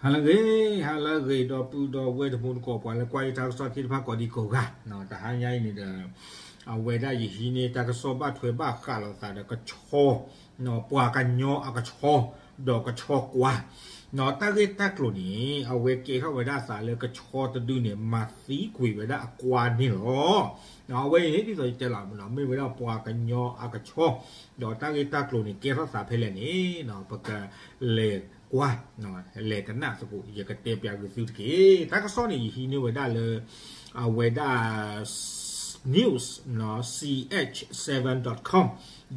ဟါလၢအဂ့ၤ, ဟါလၢအဂ့ၤ ဒီပုၢ်ဒီဝဲၢ်တံၤသကိး ပှၤလၢကွၢ်ယတၢ်ကစီၣ်သ့ၣ်တဖၣ်ကိးဒံကိးဂၤ, တဟါညါအံၤန့ၣ်ဒီး အဝဲဒၣ်ယဟံးန့ၢ်တၢ်ကစီၣ်ဘၣ်ထွဲဘၣ်ဃးလိာ်သးဒီးကဆီ, ပှၤကညီအကဆီ, ဒီးကဆီကွါ, တၢ်ဂ့ၢ်တၢ်ကျိၤန့ၣ် အဝဲကဲထီၣ်ဝဲဒၣ်အသးလၢကဆီတဒုန့ၣ် မၤသံကွံာ်ဝဲဒၣ်အကွါန့ၣ်လီၤ. အဝဲအံၤန့ၣ် ဒ်သိးယတဲလီၤ မ့ၢ်ဝဲဒၣ်ပှၤကညီအကဆီ, ဒီးတၢ်ဂ့ၢ်တၢ်ကျိၤန့ၣ် ကဲထီၣ်သးဖဲလဲၣ်န့ၣ် ပကလဲၤကွၢ် လဲၤကနၣ်သကိး ယကတဲပၠးဂ့ၤသုတက့ၢ်. တၢ်ကစီၣ်န့ၣ် ယဟံးန့ၢ်ဝဲဒၣ်လၢ အဝဲဒၣ် news, ch seven dot com,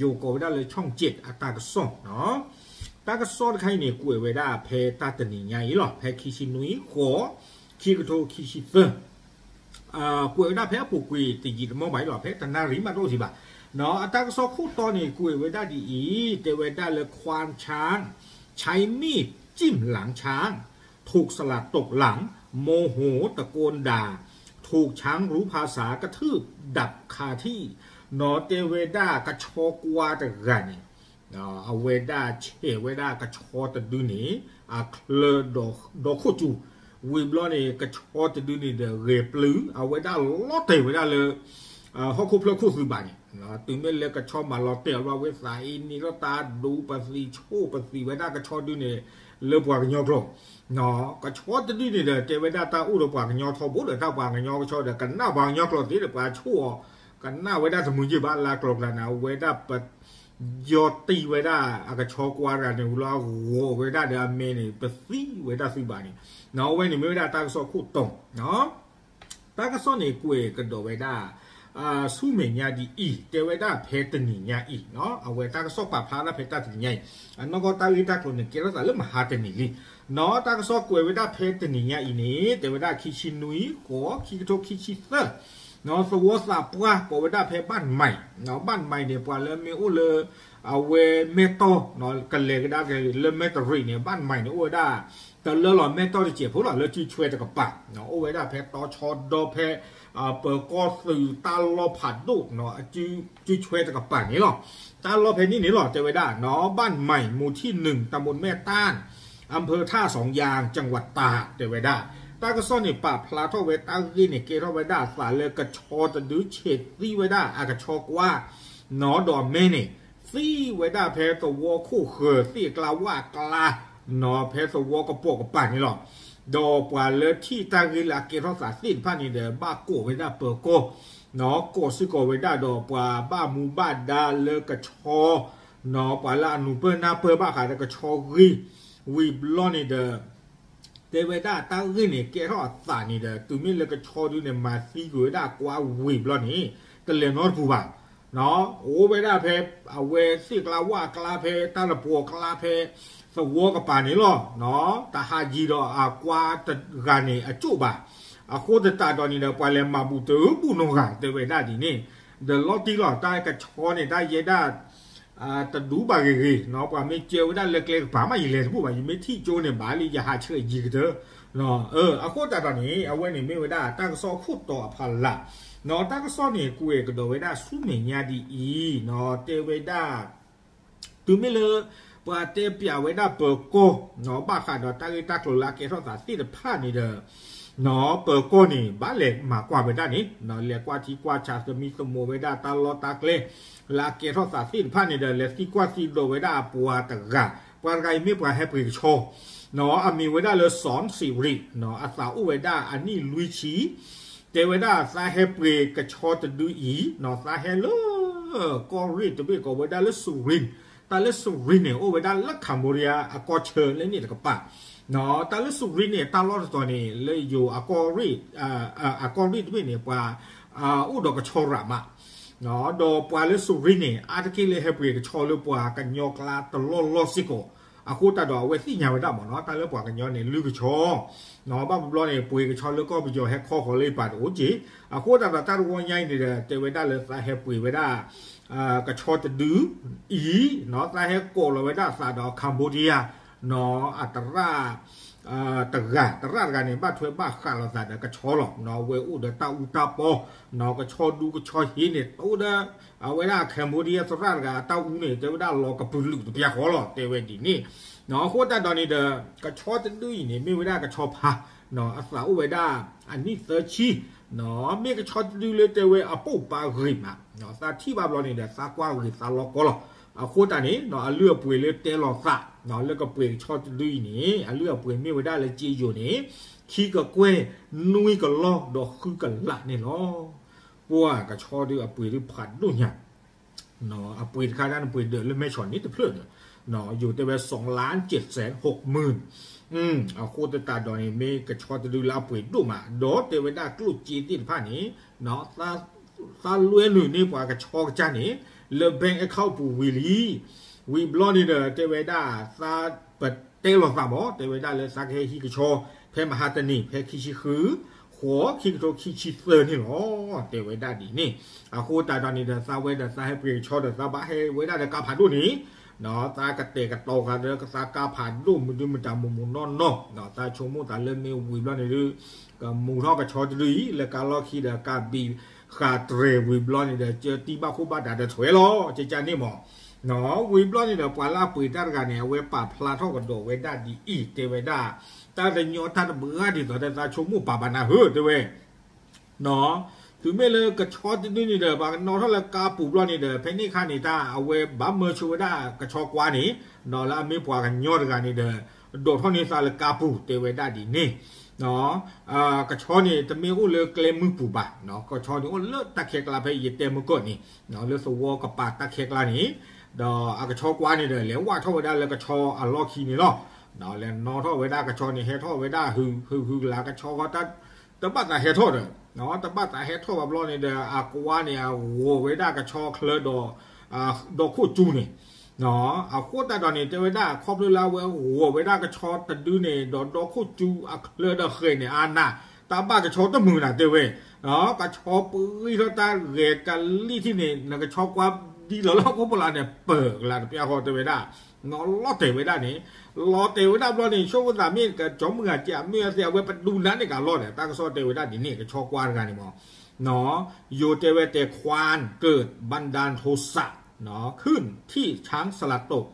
ယိၤကိးဝဲဒၣ်လၢ ช่องเจ็ด အတၢ်ကစီၣ်, တၢ်ကစီၣ်တခါအံၤန့ၣ် ကွဲးဝဲဒၣ်ဖဲတၢ်တနံၤညါအံၤလီၤ, ဖဲခံဆံနွံ ဃိး, ခံကထိခံဆံသၢ ကွဲးဝဲဒၣ်ဖဲအပူၤကွံာ်တယံာ်တမီၢ်ဘၣ်အံၤလီၤ, ဖဲတနၣ်ရံၣ်မးတအိၣ်ဒံးဘၣ်. အတၢ်ကစီၣ်ခိၣ်တီန့ၣ် ကွဲးဝဲဒၣ်ဒ်အံၤ, တဲဝဲဒၣ်လၢ ควานช้าง ใช้มีดจิ้มหลังช้าง ถูกสลัดตกหลัง โมโหตะโกนด่า ถูกช้างรู้ภาษากระทืบดับคาที่ နီၢ်တဲဝဲဒၣ်ကဆီကွါတဂၤန့ၣ် အဝဲဒၣ်ဆဲးဝဲဒၣ်ကဆီတဒုန့ၣ် အချၢဒီခိၣ်စူၤ, ဝံၤဘျီန့ၣ် ကဆီတဒုန့ၣ်ဒီးဂဲၤပျုၢ် အဝဲဒၣ်လီၤတဲာ်ဝဲဒၣ်လၢ ဟီၣ်ခိၣ်ဖျၢၣ်ခိၣ်သုးဘၣ်န့ၣ်, တုၤမ့ၢ်လၢကဆီမၤလီၤတဲာ်အဘျီ အဝဲသးအ့န့ၢ်ထီၣ်တၢ်ဒိပသံးဆိၣ်ပသံးဝဲဒၣ်ကဆီဒုန့ၣ် လၢပှၤကညီကျိာ်, ကဆီတဒုန့ၣ်ဒီး တဲဝဲဒၣ်တၢ်အိၣ်ဒီးပှၤကညီထီဘိဒီး တၢ်ပှၤကညီကဆီဒီး ကနၣ်ပှၤကညီကျိာ်သ့ဒီး ပှၤဆိၣ်အီၤ ကနၣ်ဝဲဒၣ်တမုာ်ယ့ၢ်ဘၣ်လၢကျိာ်ကျါန့ၣ် အဝဲဒၣ်ပ ယီၤတံၢ်ဝဲဒၣ်အကဆီကွါတဂၤန့ၣ် ဝံၤလီၤဂီၤဝဲဒၣ်ဒီးအမဲန့ၣ် ပသံဝဲဒၣ်သုဘၣ်န့ၣ်, အဝဲန့ၣ်မ့ၢ်ဝဲဒၣ်တၢ်ကစီၣ်ခိၣ်တီ, တၢ်ကစီၣ်န့ၣ် ကွဲးကဒီးဝဲဒၣ် ဆူမဲာ်ညါဒ်အံၤ, တဲဝဲဒၣ်ဖဲတနံၤညါအံၤ, အဝဲတၢ်ကစီၣ်ပာ်ဖျါဒၣ်ဖဲတၢ်တနံၤညါအံၤ, အနီၢ်ကီၢ်တၢ်ဂ့ၢ်တၢ်ကျိၤန့ၣ် ကဲထီၣ်သးလၢမဟါတနံၤလံ, တၢ်ကစီၣ်ကွဲးဝဲဒၣ်ဖဲတနံၤညါအံၤန့ၣ် တဲဝဲဒၣ်ခံဆံနွံ ဃိး ခံကထိခံဆံသၢ သဝီသးပှၢ်ကိးဝဲဒၣ်ဖဲဘၣ်မံၤ, ဘၣ်မံၤန့ၣ် ပှၤလၢမ့ၢ်အိၣ်လၢ အဝဲမဲၢ်တီၢ် ကလဲၤကဒါက့ၤလၢမဲၢ်တရံးန့ၣ် ဘၣ်မံၤန့ၣ် အိၣ်ဝဲဒၣ် တလၢလီၤမဲၢ်တီၢ်တစဲးဖိလီၤ လၢစုဆွဲတကပၤ, အိၣ်ဝဲဒၣ်ဖဲတီဆီဒီဖဲ ပၢၤကီၢ်သုးတၢ်လီၢ်ဖးဒိၣ် စုဆွဲတကပၤန့ၣ်လီၤ. တၢ်လီၢ်ဖဲန့ၣ်န့ၣ်လီၤ တဲဝဲဒၣ် บ้านใหม่ หมู่ที่หนึ่ง ตำบลแม่ต้าน อำเภอท่าสองยาง จังหวัดตาก တဲဝဲဒၣ်, တၢ်ကစီၣ်န့ၣ် ပာ်ဖျါထီၣ်ဝဲတၢ်ဂ့ၢ်န့ၣ် ကဲထီၣ်ဝဲဒၣ်အသးလၢကဆီတဒုဆဲးသံဝဲဒၣ်အကဆီကွါ နီၢ်ဒီးအမဲန့ၣ် သံဝဲဒၣ်ဖဲသဝီခိၣ်ဃၢၤသ့ၣ်အကျါဝၣ်အကျါ နီၢ်ဖဲသဝီကပိာ်ကပၤန့ၣ်လီၤ. ဒီးပှၤလၢထံၣ်တၢ်ဂ့ၢ်လၢအကဲထီၣ်သးသ့ၣ်တဖၣ်န့ၣ်ဒီး ဘၣ်ကိးဝဲဒၣ်ပၢၤကီၢ်, နီၢ်ကိးစ့ၢ်ကီးဝဲဒၣ်ဒီးပှၤဘၣ်မူဘၣ်ဒါလၢကဆီ, နီၢ်ပှၤလၢအနူၤပၢၢ်နၢ်ပၢၢ်ဘၣ်ဃးဒီးကဆီဂ့ၢ်, ဝံၤဘျီန့ၣ်ဒီး တဲဝဲဒၣ်တၢ်ဂ့ၢ်န့ၣ် ကဲထီၣ်အသးန့ၣ်ဒီး တုၤမ့ၢ်လၢကဆီဒုန့ၣ် မၤသံကွံာ်ဝဲဒၣ်ကွါဝံၤဘျီန့ၣ် တလဲၤနီတပူၤဘၣ်, အိၣ်ဝဲဒၣ်ဖဲအဝဲသ့ၣ်ကျါဝၣ်ကျါဖဲ တၢ်လပီၤကျါဖဲ သဝီကပၤန့ၣ်လီၤ. တဟးယံၤဒီးအကွါတဂၤန့ၣ်အကၠိၣ်ဘၣ်, အဃိသတးဒီးန့ၣ်ဒီး ပှၤလဲၤမၤဘူးတဘူးနီတဂၤ တဲဝဲဒၣ်ဒ်န့ၣ်, ဒီးလီၤတံၢ်လီၤ တၢ်ကဆီန့ၣ် တၢ်ယဲဒၣ် တဒူဘၣ်ဂ့ၤဂ့ၤ ပှၤမ့ၢ်ကၢဝဲဒၣ်လၢကျဲကပၤမး ယလဲၤတဘူးဘၣ် ယမ့ၢ်ထံၣ်ကၠိန့ၣ် ဘၣ်လၢယဟးဆှၢယံၤကတၢၢ်, အဃိသတးဒီးန့ၣ် အဝဲန့ၣ်မ့ၢ်ဝဲဒၣ်တၢ်ကစီၣ်ခိၣ်တီအဖီလာ်, တၢ်ကစီၣ်န့ၣ် ကွဲးကဒီးဝဲဒၣ်ဆူမဲာ်ညါဒ်အံၤ, တဲဝဲဒၣ် တုၤမ့ၢ်လၢ ပှၤတဲပၠးဝဲဒၣ်ပၢၤကီၢ် ဘၣ်ဃးဒီးတၢ်ဂ့ၢ်တၢ်ကျိၤလၢအကဲထီၣ်သးသ့ၣ်တဖၣ်န့ၣ်ဒီး ပၢၤကီၢ်န့ၣ် ဘၣ်လဲၤမၤကွၢ်ဝဲဒၣ်န့ၣ် လဲၤကွၢ်ထံကွၢ်ဆး သမံသမိးဝဲဒၣ်တၢ်လီၢ်တၢ်ကျဲ လၢအကဲထီၣ်သးသ့ၣ်တဖၣ်န့ၣ်ဒီး လဲၤသံကွၢ်သံဒိးဝဲဒၣ်ပှၤတဂၤ, ပှၤတဂၤအံၤမ့ၢ်ပှၤဟဲပှ့ၤကဆီ, အမံၤဝဲဒၣ်လၢ စီၣ်စံရံး, အသးအိၣ်ဝဲဒၣ်အနံၣ်လွံၢ်ဆံ, တဲဝဲဒၣ်သးဟဲပှ့ၤကဆီတဒုအံၤ, သးဟဲလၢ ကီၢ်ရ့ၣ်တဘ့ၣ် ကိးဝဲဒၣ်လၢ စူရံး, တၢ်လၢစူရံးန့ၣ် အိၣ်ဝဲဒၣ်လၢ Cambodia အကီၢ်ဆၢလၢန့ၣ်တကပၤ, တၢ်လၢစူရံးန့ၣ် တၢ်လီၢ်တတီၤန့ၣ် လၢယိၤအကီၢ်ရ့ၣ်, အကီၢ်ရ့ၣ်တဘ့ၣ်န့ၣ် ပှၤအိၣ်ဒီးကဆီရးမး, ဒီးပှၤလၢစူရံးန့ၣ် အါတက့ၢ်လၢဟဲပှ့ၤကဆီလၢပှၤကညီကျါတလီၢ်လီၢ်စ့ၢ်ကီး, အဃိသတးဒီးအဝဲသ့ၣ်ညါဝဲဒၣ်မ့ၢ်နီၤ တၢ်လၢပှၤကညီန့ၣ် လုၢ်ကဆီ ဘၣ်ဘျီန့ၣ် ပှ့ၤကဆီလၢကီၢ်ပယီၤဟဲခီဃီၤလၢယပၤတအိၣ်က့ၢ်, အဃိသတးဒီးတၢ်တဝီညါအံၤန့ၣ်ဒီး တဲဝဲဒၣ်လၢသးဟဲပှ့ၤဝဲဒၣ် ကဆီတဒုအံၤ, သးဟဲကိးလီၤဝဲဒၣ်သးဒီး Cambodia နီၢ်အသရၣ်တဂၤ, သရၣ်တဂၤန့ၣ် ဘၣ်ထွဲဘၣ်ဃးလိာ်သးဒီးကဆီလီၤ. နီၢ်ဝဲအိၣ်ဒီးတၢ်အူတၢ်ပီ, နီၢ်ကဆီဒူကဆီဟ့န့ၣ် တအိၣ်ဒီး အဝဲဒၣ် Cambodia သရၣ်တဂၤအတၢ်အူန့ၣ် တဲဝဲဒၣ်လီၤကပုာ်လုာ်တပျၢ်ဃီလီၤ တဲဝဲဒ်န့ၣ်. နီၢ်အဃိသတးဒီးန့ၣ်ဒီး ကဆီတဒုအံၤန့ၣ် မ့ၢ်ဝဲဒၣ်ကဆီဖါ, နီၢ်အသးအိၣ်ဝဲဒၣ် အနံၣ်သၢဆံ, နီၢ်မ့ၢ်ကဆီတဒုလၢတဲဝဲအပိာ်ပာ်ဂ့ၤမး, နီၢ်သးထံၣ်ဘၣ်ဘျီန့ၣ်ဒီး သးကွၢ်ဂ့ၤသးလီၤကီလီၤ. အဃိသတးန့ၣ် နီၢ်အလုၢ်အပှ့ၤလၢတဲလိာ်သး, နီၢ်လၢကပှ့ၤကဆီတဒုအံၤန့ၣ် အလုၢ်အပှ့ၤမ့ၢ်ဝဲဒၣ်လၢကၠ့ယိၤန့ၣ် ခံကကွဲၢ် နွံကလီၢ်ဒီးဃုကလးန့ၣ်လီၤ. ပှၤကဆီဒုအပှ့ၤဒုဖးဒိၣ်ညါ, နီၢ်အပှ့ၤတခါဒၣ်နပှ့ၤဒၢးလၢမဲဆီၣ်န့ၣ်တဖျၢၣ်ဒီး, နီၢ်ယိၤတဲဝဲ စီၤလါစဲးစဲး ဟိးမုၢ်, အဃိသတးဒီးန့ၣ် မ့ၢ်ကဆီတဒုလၢအပှ့ၤဒိၣ်မး, ဒီးတဲဝဲဒၣ်ကျိၣ်စ့သ့ၣ်တဖၣ်န့ၣ် နီၢ် သးလွဲနုာ်န့ၢ်ပှၤကဆီကစၢ်န့ၣ် လၢ bank account ပူၤဝံၤလံ. ဝံၤဘျီန့ၣ်ဒီး တဲဝဲဒၣ် သးပတဲလိာ်သးမး, တဲဝဲဒၣ်လၢသးကဟဲဟံးကဆီ ဖဲမဟါတနံၤ ဖဲခံဆံဃု ဃိး ခံကထိခံဆံသၢန့ၣ်လီၤ. တဲဝဲဒၣ်ဒ်န့ၣ်. အဃိသတးဒီးန့ၣ်ဒီး သးဝဲဒီးသးဟဲပှ့ၤကဆီဒီး သးဘၣ်ဟဲဝဲဒၣ်ဒီးကါဖးဒိၣ်န့ၣ် နီၢ်သးကတဲာ်ကတီၤဃာ်ဒီးသးကါဖးဒိၣ်မနုၤမတၤမူးမူးနီၢ်နီၢ်, နီၢ်သးဆိကမိၣ်သးလၢမ့ၢ်ဝံၤဘျီန့ၣ်ဒီး ကမူထီၣ်ကဆီတဒုအံၤ လၢကါလီၢ်ခံဒီးကါဘံၣ်ဃာ်တြဲၤဝံၤဘျီန့ၣ်ဒီး ကၢတံၢ်ဘၣ်ခိၣ်ဘၣ်ဒါဒီးထွဲလီၤ ကကန့ၣ်မး. နီၢ်ဝံၤဘျီန့ၣ်ဒီး ပှၤလၢအပှ့ၤတၢ်တဂၤန့ၣ် အဝဲပာ်ဖျါထီၣ်ကဒီးဝဲဒၣ်ဒ်အံၤ တဲဝဲဒၣ် တၢ်တညီတၢ်တဘှါဒ်သိးဒီးသးဆိကမိၣ်ပာ်ဘၣ်နၤဧၢ တဲဝဲ နီၢ် တုၤမ့ၢ်လၢကဆီတဒုန့ၣ်ဒီး ပှၤကနီၣ်ထီၣ်လၢကါပူၤဘျီန့ၣ်ဒီး ဖဲန့ၣ်အခါန့ၣ် တၢ်အဝဲဘၣ်မၢဆိဝဲဒၣ်ကဆီကွါန့ၣ် နီၢ်လၢအမ့ၢ်ပှၤကညီတဂၤန့ၣ်ဒီး ဒိးထီၣ်န့ၢ်သးလၢကါပူၤ တဲဝဲဒၣ်ဒ်န့ၣ်. ကဆီန့ၣ် တမ့ၢ်အိၣ်လၢကျဲမုၢ်ပူၤဘၣ်, ကဆီန့ၣ်အိၣ်လၢတၢ်ခဲကျါဖဲယတဲမုၢ်ကီၢ်န့ၣ် လၢသဝီကပၤတၢ်ခဲကျါန့ၣ်, ဒီးအကဆီကွါန့ၣ်ဒီး လဲၤဝၣ်ထီၣ်ဝဲဒၣ်လၢကဆီအလီၢ်ခံန့ၣ်လီၤ. လဲၤနီၣ်ထီၣ်ဝဲဒၣ်ကဆီန့ၣ် ဟဲထီၣ်ဝဲဒၣ်ဟုဟုကလး ကဆီဃီ တဘၣ်သးဟဲထီၣ်ဒီး, တဘၣ်သးဟဲထီၣ်ဘၣ်ဘျီန့ၣ်ဒီး အကွါန့ၣ် အဂီၤဝဲဒၣ်ကဆီချၢဒီး ဒီခိၣ်ကၠူန့ၣ် အဃိသတးဒီးန့ၣ် တဲဝဲဒၣ် ခီဖျိလၢအဝဲဂီၤဝဲဒၣ်ကဆီတဒုန့ၣ် ဒီးဒီခိၣ်ကၠူအချၢဒီးဃဲၤန့ၣ် အနၢ် တၢ်ဘၣ်ကဆီတမုာ်နၤတဲဝဲ, ကဆီပှံထီၣ်တၢ်ဂဲၤကလံၣ်ထံၣ်န့ၣ် နကဆီကွါဒ်လီၤလၢဟီၣ်ခိၣ်ဖီလာ်န့ၣ် ပၢၤကလးတပျၢ်ဃီတဲဝဲဒၣ်, နီၢ်လီၤတဲာ်ဝဲဒၣ်န့ၣ်, လီၤတဲာ်ဝဲဒၣ်ဘျီန့ၣ် ဆိကမိၣ်သးမ့ၢ်ကဆီမုၢ်ဂၤကဲ အမ့ၢ်အသ့အဝဲပဒူနၤန့ၣ်ကလီၤဒီး တၢ်ကစီၣ်တဲဝဲဒၣ်ဒ်န့ၣ် ကဆီကွါတဂၤန့ၣ်မး နီၢ် ယိၤတဲဝဲတဲခွါ เกิดบันดาลโทสะ နီၢ် ขึ้นที่ช้างสละตก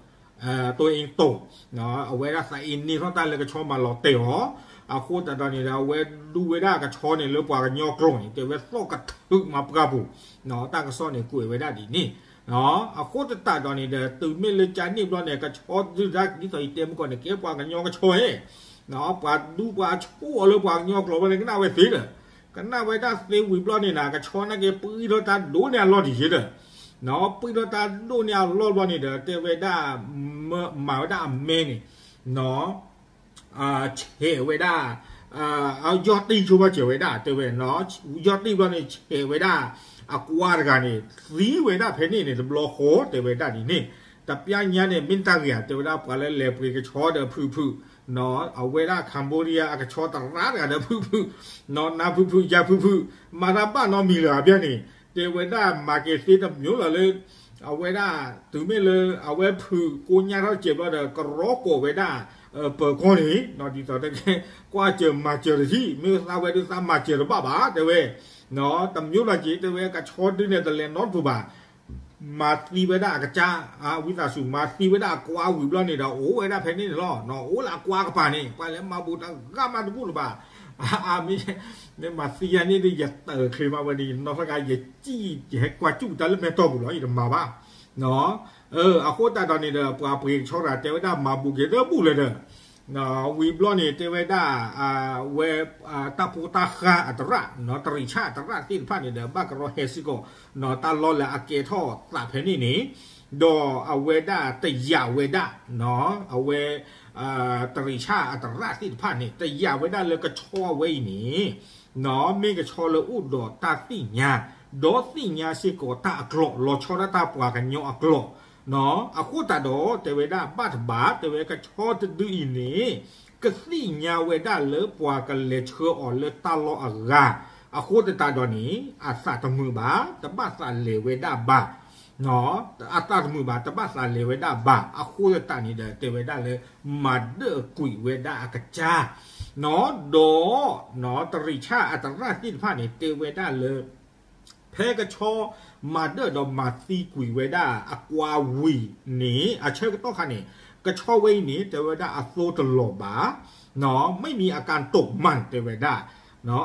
ตัวเองตก နီၢ် အဝဲဒၣ်သးအ့န့ၢ်ထီၣ်တၢ်လၢကဆီမၤလီၤတဲာ်အီၤ, အဃိသတးဒီးန့ၣ်ဒီး အဝဲဒူဝဲဒၣ်ကဆီန့ၣ်လၢပှၤကညီကျိာ်န့ၣ် တဲဝဲသီၣ်ကထုးမၤပှၢ်ပူၤ, နီၢ် တၢ်ကစီၣ်န့ၣ်ကွဲးဝဲဒၣ်ဒ်န့ၣ် အဃိသတးဒီးန့ၣ်ဒီး တုၤမ့ၢ်လၢကန့ၣ်ဘျီန့ၣ် ကဆီဒုၣ်ဒါဒ်သိးယတဲမုၢ်ကီၢ်န့ၣ် ကဲပှၤကညီကဆီဧဲ, နီၢ် ပှၤဒူပှၤဆိအီၤလၢပှၤကညီကျိာ်ဘျီန့ၣ် ကနၣ်ဝဲသ့ဒီး, ကနၣ်ဝဲဒၣ်သ့ဝံၤဘျီန့ၣ်နၤ ကဆီနာ်က့ပှံထီၣ်တၢ်ဒိၣ်န့ၢ်အလီၢ်တယ့ဒီး, နီၢ် ပှံထီၣ်တၢ်ဒိၣ်န့ၢ်အလီၢ်ဘျီန့ၣ်ဒီး တဲဝဲဒၣ် မၤဝဲဒၣ်အမဲန့ၣ်, နီၢ် ဆဲးဝဲဒၣ်, ယီၢ်တံၢ်ဆိဘၣ်စၢၤဝဲဒၣ် တဲဝဲ, ယီၢ်တံၢ်ဘျီန့ၣ် ဆဲးဝဲဒၣ် အကွါတဂၤန့ၣ် သံဝဲဒၣ်ဖဲန့ၣ်န့ၣ် တဘျီဃီ တဲဝဲဒၣ်ဒ်န့ၣ်, တပျၢ်ညါန့ၣ် မ့ၢ်တၢ်ဂ့ၤဧါ တဲဝဲဒၣ် ပှၤလၢလဲၤပှ့ၤကဆီဒီးဖုၣ်ဖုၣ်, နီၢ် အဝဲဒၣ် Cambodia အကဆီသရၣ်တဂၤဒီးဖုၣ်ဖုၣ်, နီၢ် နၢ်ဖုၣ်ဖုၣ်ယၤဖုၣ်ဖုၣ်, မၤတၢ်ဘၣ်နီတမံၤလၢၤဘၣ်န့ၣ်, တဲဝဲဒၣ်မၤက့ၤသ့တမျိုးလၢၤလၢ အဝဲဒၣ် တုၤမ့ၢ်လၢ အဝဲဖုၣ်ကိညၢ်ထီၣ်စဲးဘျီဒီး ကရီကိးဝဲဒၣ် ပၢၤကီၢ်န့ၣ် နီၢ် ဒ်သိးတကဲ ကွၢ်စၢၤမၤစၢၤတထံၣ် မ့ၢ်သးဝဲဒၣ်သးမၤစၢၤတဘၣ်ဘၣ် တဲဝဲ, နီၢ် တမျိုးလၢၤက့ၤ တဲဝဲ ကဆီဒုန့ၣ် တလဲၤနီတပူၤဘၣ်, မၤသံဝဲဒၣ်အကစၢ် ဝံသးစူၤ မၤသံဝဲဒၣ်အကွါဝံၤဘျီန့ၣ်ဒီး အိၣ်ဝဲဒၣ်ဖဲန့ၣ်န့ၣ်လီၤ. နီၢ် အိၣ်လၢအကွါကပၤန့ၣ် ပှၤလဲၤမၤဘူးတဂၤမးတဘူၣ်လၢၤဘၣ်. မ့ၢ် မ့ၢ်မၤသံယၤန့ၣ်ဒီး ယတၢၢ်ချ့မးဝဲန့ၣ် နီၢ်သၢဂၤ ယစံၣ် ယဟဲကွၢ်စူၣ်တၢ်လၢမဲာ်တီၢ်ပူၤလီၤ ယတမၤဘၣ်. နီၢ် အဃိသတးဒီးန့ၣ်ဒီး ပှၤပှ့ၤကဆီတဂၤ တဲဝဲဒၣ်မၤဘူးက့ၤတဘူၣ်လၢၤဒီး ဝံၤဘျီန့ၣ် တဲဝဲဒၣ် ဝဲ တၢ်ဖိတၢ်ဃၢ်အသရၣ် နီၢ် တရံးဆၣ်အသရၣ်သ့ၣ်တဖၣ်န့ၣ်ဒီး ဘၣ်ကရီဟဲစ့ၢ်ကီး နီၢ် တၢ်လီၢ်လၢအကဲထီၣ်သးဖဲန့ၣ်န့ၣ် ဒီးအဝဲဒၣ်တယာ်ဝဲဒၣ် နီၢ် အဝဲ တရံးဆၣ်အသရၣ်သ့ၣ်တဖၣ်န့ၣ် တယာ်ဝဲဒၣ်လၢကဆီအဝဲအံၤန့ၣ် နီၢ် မ့ၢ်ကဆီလၢအိၣ်ဒီးတၢ်သ့ၣ်ညါ ဒီးသ့ၣ်ညါစ့ၢ်ကီးတၢ်အကျိာ် လီၤဆီဒၣ်တၢ်ပှၤကညီအကျိာ် နီၢ် အဃိသတးဒီး တဲဝဲဒၣ်ဘၣ်တဘၣ် တဲဝဲကဆီတဒုအံၤန့ၣ် ကသ့ၣ်ညါဝဲဒၣ်လၢပှၤကလဲၤဆှၢအီၤလၢတၢ်လီၢ်အဂၤ အဃိသတးဒီးန့ၣ် အသးတမုာ်ဘၣ် တဘၣ်သးလဲၤဝဲဒၣ်ဘၣ် အတၢ်တမုာ်ဘၣ် တဘၣ်သးလဲၤဝဲဒၣ်ဘၣ်. အဃိသတးန့ၣ်ဒီး တဲဝဲဒၣ်လၢ မၤဒၢၣ်ကွံာ်ဝဲဒၣ်အကစၢ် ဒီး တရံးဆၣ်အတရၣ်သ့ၣ်တဖၣ်န့ၣ် တဲဝဲဒၣ်လၢ ဖဲကဆီမၤဒၢၣ်ဒီးမၤသံကွံာ်ဝဲဒၣ်အကွါဝံၤန့ၣ် အဆၢကတီၢ်ခါန့ၣ် ကဆီဝဲအံၤန့ၣ် တဲဝဲဒၣ်အသိတလီၤဘၣ် မ့ၢ်မံၤအကါတိာ်မၢ် တဲဝဲဒၣ်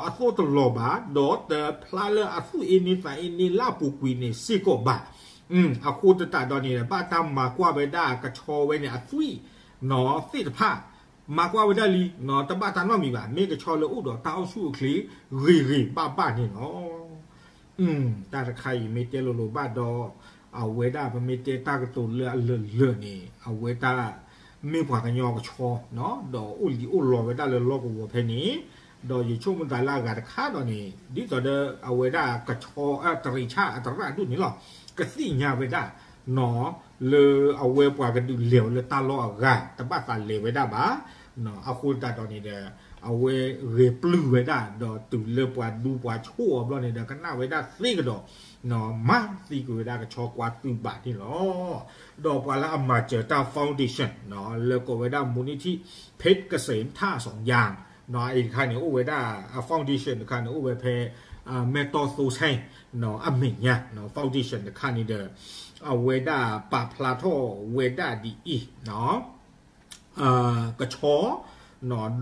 အသိတလီၤဘၣ် ဒီးတဖျါလၢအသူၣ်အ့န့သးအ့န့လၢအပူၤကွံာ်န့ၣ်စ့ၢ်ကီးဘၣ်. အဃိသတးဒီးန့ၣ် ဘၣ်တၢ်မၤကွၢ်ဝဲဒၣ်ကဆီဝဲန့ၣ်အသွံၣ် သ့ၣ်တဖၣ် မၤကွၢ်ဝဲဒၣ်လံ တဘၣ်တၢ်နီတမံၤဘၣ်. မ့ၢ်ကဆီလၢအိၣ်ဒီးတၢ်အိၣ်ဆူၣ်အိၣ်ချ့ ဂ့ၤဂ့ၤဘၣ်ဘၣ်န့ၣ်လီၤ. တၢ်တခါအံၤမ့ၢ်တဲလိၤလိၤဘၣ်ဒီး အဝဲဒၣ်ပမ့ၢ်တဲတၢ်ကတိၤလၢအလၢာ်လၢာ်န့ၣ် အဝဲတၢ် မ့ၢ်ပှၤကညီကဆီ ဒီးအိၣ်လံၤအိၣ်လီၤဝဲဒၣ်လၢလီၢ်ကဝီၤဖဲန့ၣ် ဒီးယဆိကမိၣ်သးလၢအဂၤတခါဒီးန့ၣ် ဒ်သိးဒီးအဝဲဒၣ်ကဆီ တရံးဆၣ်အတရၣ်ဒိၣ်န့ၣ်လီၤ ကသ့ၣ်ညါဝဲဒၣ် လၢအဝဲပှၤကဒုးလဲၤအီၤလၢတၢ်လီၢ်အဂၤ တဘၣ်သးလဲၤဝဲဒၣ်ဘၣ်. အဃိသတးဒီးန့ၣ်ဒီး အဝဲဂဲၤပျုၢ်ဝဲဒၣ် ဒီးတုၤလၢပှၤဒူပှၤဆိၣ်အီၤဘျီန့ၣ်ဒီး ကနၣ်ဝဲဒၣ်သ့ကဒီး မၤသံကွံာ်ဝဲဒၣ်ကဆီကွါတုၤဘၣ်န့ၣ်လီၤ. ဒီးပှၤလၢအမၤစၢၤတၢ် foundation လၢကိးဝဲဒၣ် မူးနံးထံး ဖ့းကစ့ၣ် ထၣ်စီၣ်ယၣ် အအံၤတခါန့ၣ် အိၣ်ဝဲဒၣ် အ foundation တခါန့ၣ် အိၣ်ဝဲဖဲ မဲၢ်တီၢ်သိဆဲ အမဲာ်ညါ foundation တခါန့ၣ်ဒီး အဝဲဒၣ်ပာ်ဖျါထီၣ်ဝဲဒၣ်ဒ်အံၤ ကဆီ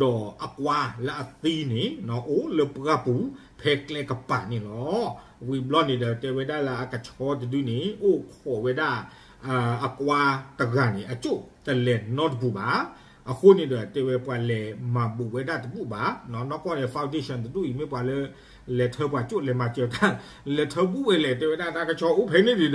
ဒီးအကွါလၢအသံန့ၣ် အိၣ်လၢပှၢ်ပူၤ ဖဲကျဲကပၤန့ၣ်လီၤ. ဝံၤဘျီန့ၣ်ဒီး တဲဝဲဒၣ်လၢအကဆီတဒုန့ၣ် အိၣ်ခိးဝဲဒၣ် အကွါတဂၤန့ၣ် အကၠိၣ်တလဲၤနီတပူၤဘၣ်. အဃိန့ၣ်ဒီး တဲဝဲပှၤလဲၤမၤဘူးဝဲဒၣ်တဘူၣ်ဘၣ်. နီၢ်ကီၢ်န့ၣ် foundation တဒူၣ်အံၤ မ့ၢ်ပှၤလၢ လဲၤထၢပှၤကၠိၣ်လဲၤမၤစၢၤတၢ် လဲၤထၢဘူၣ်ဝဲလဲၣ် တဲဝဲဒၣ်တၢ်ကဆီအိၣ်ဖဲန့ၣ်ဒံးဒီး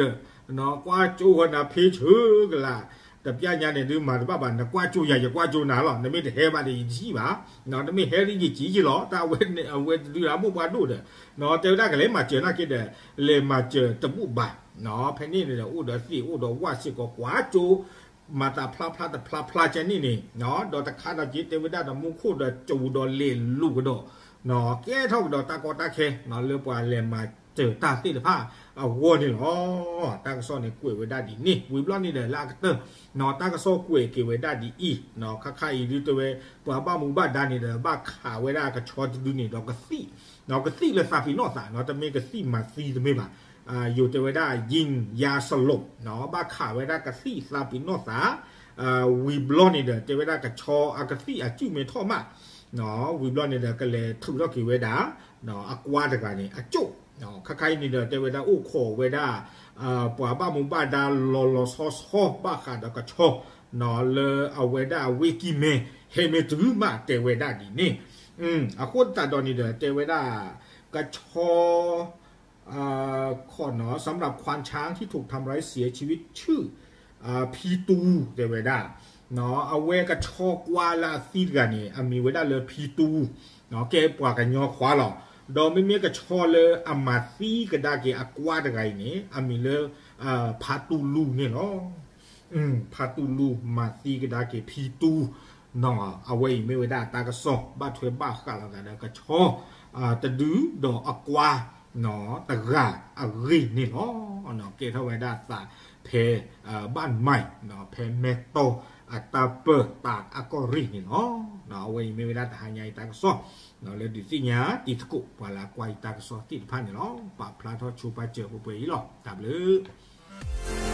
ကွၢ်ကၠိဃီနၤဖ့ဆၢကလး တပျၢ်ညါန့ၣ်ဒုးမၤတဘၣ်ဘၣ် နကွၢ်ကၠိယၤ ယကွၢ်ကၠိနၤလီၤ နမ့ၢ်တဟဲဘၣ်ဒီးယတထံၣ်ဘၣ် တမ့ၢ်ဟဲဒ်ယကံကံလီၤ တၢ်အဝဲတဒုးအမိၢ်ပှၢ်ဒိၣ်ဒီး တဲဝဲဒၣ်ကလဲၤမၤစၢၤနာ်က့ဒီး လဲၤမၤစၢၤတဘူၣ်ဘၣ်. ဖဲန့ၣ်န့ၣ်ဒီး အိၣ်ဒီးသ့ၣ်အိၣ်ဒီးဝၣ်စ့ၢ်ကီး ကွၢ်ကၠိ မၤသးဖျါဖျါတဖျါဖျါကဲန့ၣ်န့ၣ် ဒီးတခါဒီးက့ တဲဝဲဒၣ်ဒီးမူခိၣ်ဒီးကၠိဒီးလဲၤလူၤကဒီး ကဲထီၣ်ကဒီးတၢ်ကီတၢ်ခဲ လၢပှၤလဲၤမၤစၢၤတၢ်သ့ၣ်တဖၣ်အဂီၢ်န့ၣ်လီၤ. တၢ်ကစီၣ်န့ၣ်ကွဲးဝဲဒၣ်ဒ်န့ၣ် ဝံၤဘျီန့ၣ်ဒီးလၢအကတၢၢ် တၢ်ကစီၣ်ကွဲးက့ၤဝဲဒၣ်ဒ်အံၤ ခါခါအံၤဒုးတဲဝဲ ပှၤဘၣ်မူဘၣ်ဒါန့ၣ်ဒီး ဘၣ်ခးဝဲဒၣ်ကဆီတဒုန့ၣ်ဒီး ကသံၣ် ကသံၣ်လၢသးပ့ၤနီၣ်သး တမ့ၢ်ကသံၣ်မၤသံတမ့ၢ်ဘၣ် ယိၤတဲဝဲဒၣ် ယံယါစလိး ဘၣ်ခးဝဲဒၣ်ကသံၣ်သးပ့ၤနီၣ်သး ဝံၤဘျီန့ၣ်ဒီး တဲဝဲဒၣ်ကဆီအကသံၣ်အစုၣ်မ့ၢ်ထီၣ်မး ဝံၤဘျီန့ၣ်ဒီး ကလဲၤထုးထီၣ်က့ၤဝဲဒၣ် အကွါတဂၤန့ၣ် အကၠိၣ် ခါခါအံၤန့ၣ်ဒီး တဲဝဲဒၣ်အိၣ်ခိးဝဲဒၣ် ပှၤဘၣ်မူဘၣ်ဒါလီၤလီၤဆီဆီ ဘၣ်ဃးဒီးကဆီ လၢအဝဲဒၣ်အဝ့ၢ်ကံၢ်မဲ ဟဲမ့ၢ်တုၤမး တဲဝဲဒၣ်ဒ်န့ၣ် အဃိသတးဒီးန့ၣ်ဒီး တဲဝဲဒၣ် ကဆီ ขอเนาะ สำหรับควานช้างที่ถูกทำร้ายเสียชีวิตชื่อ ဖံတူ တဲဝဲဒၣ် အဝဲကဆီကွါလၢအသံတဂၤန့ၣ် အမံၤဝဲဒၣ်လၢဖံတူ ကဲပှၤကညီခွါလီၤ. ဒီးမ့မ့ၢ်ကဆီလၢအမၤသံကဒါက့ၤအကွါတဂၤအံၤန့ၣ် အမံၤလၢ ဖါတူလူန့ၣ်လီၤ. ဖါတူလူ မၤသံကဒါက့ၤဖံတူ အဝဲအံၤမ့ၢ်ဝဲဒၣ်တၢ်ကစီၣ် ဘၣ်ထွဲဘၣ်ဃးလိာ်သးဒီးကဆီ တဒု ဒီးအကွါ တဂၤအဂ့ၢ်န့ၣ်လီၤ. ကဲထီၣ်ဝဲဒၣ်သးဖဲ ဘၣ်မဲာ် ဖဲမဲၢ်တီၢ်အတၢ်ပၢတၢ်အကီၢ်ရ့ၣ်န့ၣ်လီၤ. အဝဲအံၤမ့ၢ်ဝဲဒၣ်တဟါညါအံၤတၢ်ကစီၣ် လၢဒုးသ့ၣ်ညါတံၤသကိး ပှၤလၢအကွၢ်ယတၢ်ကစီၣ်သ့ၣ်တဖၣ်န့ၣ်လီၤ. ပာ်ဖျါထီၣ်ဆိပာ်စၢၤပှဲၤပှဲၤအံၤလီၤ. တၢ်ဘျုး